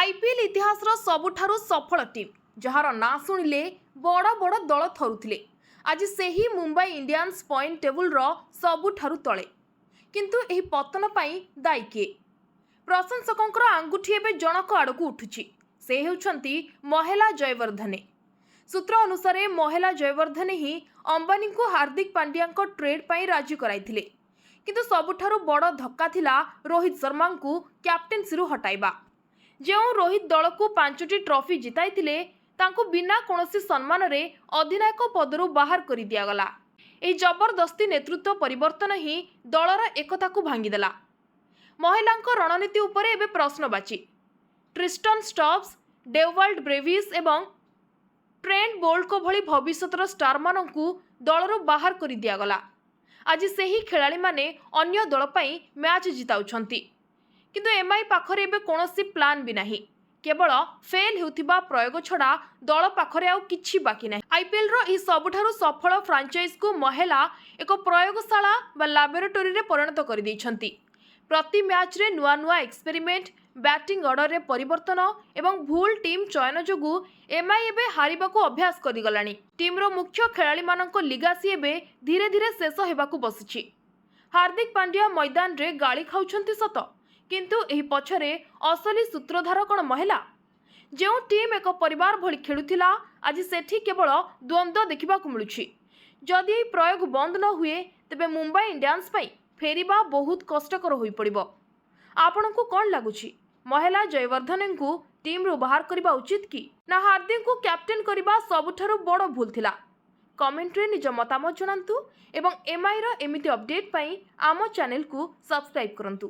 IPL ଇତିହାସର ସବୁଠାରୁ ସଫଳ ଟିମ୍, ଯାହାର ନାଁ ଶୁଣିଲେ ବଡ଼ ବଡ଼ ଦଳ ଥରୁଥିଲେ, ଆଜି ସେହି ମୁମ୍ବାଇ ଇଣ୍ଡିଆନ୍ସ ପଏଣ୍ଟ ଟେବୁଲର ସବୁଠାରୁ ତଳେ। କିନ୍ତୁ ଏହି ପତନ ପାଇଁ ଦାୟୀ କିଏ? ପ୍ରଶଂସକଙ୍କର ଆଙ୍ଗୁଠି ଏବେ ଜଣକ ଆଡ଼କୁ ଉଠୁଛି। ସେ ହେଉଛନ୍ତି ମହେଲା ଜୟବର୍ଦ୍ଧନେ। ସୂତ୍ର ଅନୁସାରେ, ମହେଲା ଜୟବର୍ଦ୍ଧନେ ହିଁ ଅମ୍ବାନୀଙ୍କୁ ହାର୍ଦ୍ଦିକ ପାଣ୍ଡ୍ୟାଙ୍କ ଟ୍ରେଡ୍ ପାଇଁ ରାଜି କରାଇଥିଲେ। କିନ୍ତୁ ସବୁଠାରୁ ବଡ଼ ଧକ୍କା ଥିଲା ରୋହିତ ଶର୍ମାଙ୍କୁ କ୍ୟାପ୍ଟେନ୍ସିରୁ ହଟାଇବା। ଯେଉଁ ରୋହିତ ଦଳକୁ ପାଞ୍ଚଟି ଟ୍ରଫି ଜିତାଇଥିଲେ, ତାଙ୍କୁ ବିନା କୌଣସି ସମ୍ମାନରେ ଅଧିନାୟକ ପଦରୁ ବାହାର କରି ଦିଆଗଲା। ଏହି ଜବରଦସ୍ତି ନେତୃତ୍ୱ ପରିବର୍ତ୍ତନ ହିଁ ଦଳର ଏକତାକୁ ଭାଙ୍ଗିଦେଲା। ମହେଲାଙ୍କ ରଣନୀତି ଉପରେ ଏବେ ପ୍ରଶ୍ନବାଚୀ। ଟ୍ରିଷ୍ଟନ୍ ଷ୍ଟବ୍ସ, ଡେୱାଲ୍ଡ ବ୍ରେଭିସ୍ ଏବଂ ଟ୍ରେଣ୍ଟ ବୋଲ୍ଟଙ୍କ ଭଳି ଭବିଷ୍ୟତର ଷ୍ଟାରମାନଙ୍କୁ ଦଳରୁ ବାହାର କରି ଦିଆଗଲା। ଆଜି ସେହି ଖେଳାଳିମାନେ ଅନ୍ୟ ଦଳ ପାଇଁ ମ୍ୟାଚ୍ ଜିତାଉଛନ୍ତି। କିନ୍ତୁ ଏମ୍ଆଇ ପାଖରେ ଏବେ କୌଣସି ପ୍ଲାନ୍ ବି ନାହିଁ। କେବଳ ଫେଲ୍ ହେଉଥିବା ପ୍ରୟୋଗ ଛଡ଼ା ଦଳ ପାଖରେ ଆଉ କିଛି ବାକି ନାହିଁ। ଆଇପିଏଲ୍ର ଏହି ସବୁଠାରୁ ସଫଳ ଫ୍ରାଞ୍ଚାଇଜ୍କୁ ମହେଲା ଏକ ପ୍ରୟୋଗଶାଳା ବା ଲାବୋରେଟୋରୀରେ ପରିଣତ କରିଦେଇଛନ୍ତି। ପ୍ରତି ମ୍ୟାଚ୍ରେ ନୂଆ ନୂଆ ଏକ୍ସପେରିମେଣ୍ଟ, ବ୍ୟାଟିଂ ଅର୍ଡରରେ ପରିବର୍ତ୍ତନ ଏବଂ ଭୁଲ ଟିମ୍ ଚୟନ ଯୋଗୁଁ ଏମ୍ଆଇ ଏବେ ହାରିବାକୁ ଅଭ୍ୟାସ କରିଗଲାଣି। ଟିମ୍ର ମୁଖ୍ୟ ଖେଳାଳିମାନଙ୍କ ଲିଗାସି ଏବେ ଧୀରେ ଧୀରେ ଶେଷ ହେବାକୁ ବସିଛି। ହାର୍ଦ୍ଦିକ ପାଣ୍ଡ୍ୟା ମଇଦାନରେ ଗାଳି ଖାଉଛନ୍ତି ସତ, କିନ୍ତୁ ଏହି ପଛରେ ଅସଲି ସୂତ୍ରଧାର କ'ଣ ମହେଲା? ଯେଉଁ ଟିମ୍ ଏକ ପରିବାର ଭଳି ଖେଳୁଥିଲା, ଆଜି ସେଠି କେବଳ ଦ୍ୱନ୍ଦ୍ୱ ଦେଖିବାକୁ ମିଳୁଛି। ଯଦି ଏହି ପ୍ରୟୋଗ ବନ୍ଦ ନ ହୁଏ, ତେବେ ମୁମ୍ବାଇ ଇଣ୍ଡିଆନ୍ସ ପାଇଁ ଫେରିବା ବହୁତ କଷ୍ଟକର ହୋଇପଡ଼ିବ। ଆପଣଙ୍କୁ କ'ଣ ଲାଗୁଛି? ମହେଲା ଜୟବର୍ଦ୍ଧନେଙ୍କୁ ଟିମ୍ରୁ ବାହାର କରିବା ଉଚିତ କି ନା ହାର୍ଦ୍ଦିକଙ୍କୁ କ୍ୟାପ୍ଟେନ୍ କରିବା ସବୁଠାରୁ ବଡ଼ ଭୁଲ ଥିଲା? କମେଣ୍ଟରେ ନିଜ ମତାମତ ଜଣାନ୍ତୁ ଏବଂ ଏମ୍ଆଇର ଏମିତି ଅପଡେଟ୍ ପାଇଁ ଆମ ଚ୍ୟାନେଲକୁ ସବସ୍କ୍ରାଇବ୍ କରନ୍ତୁ।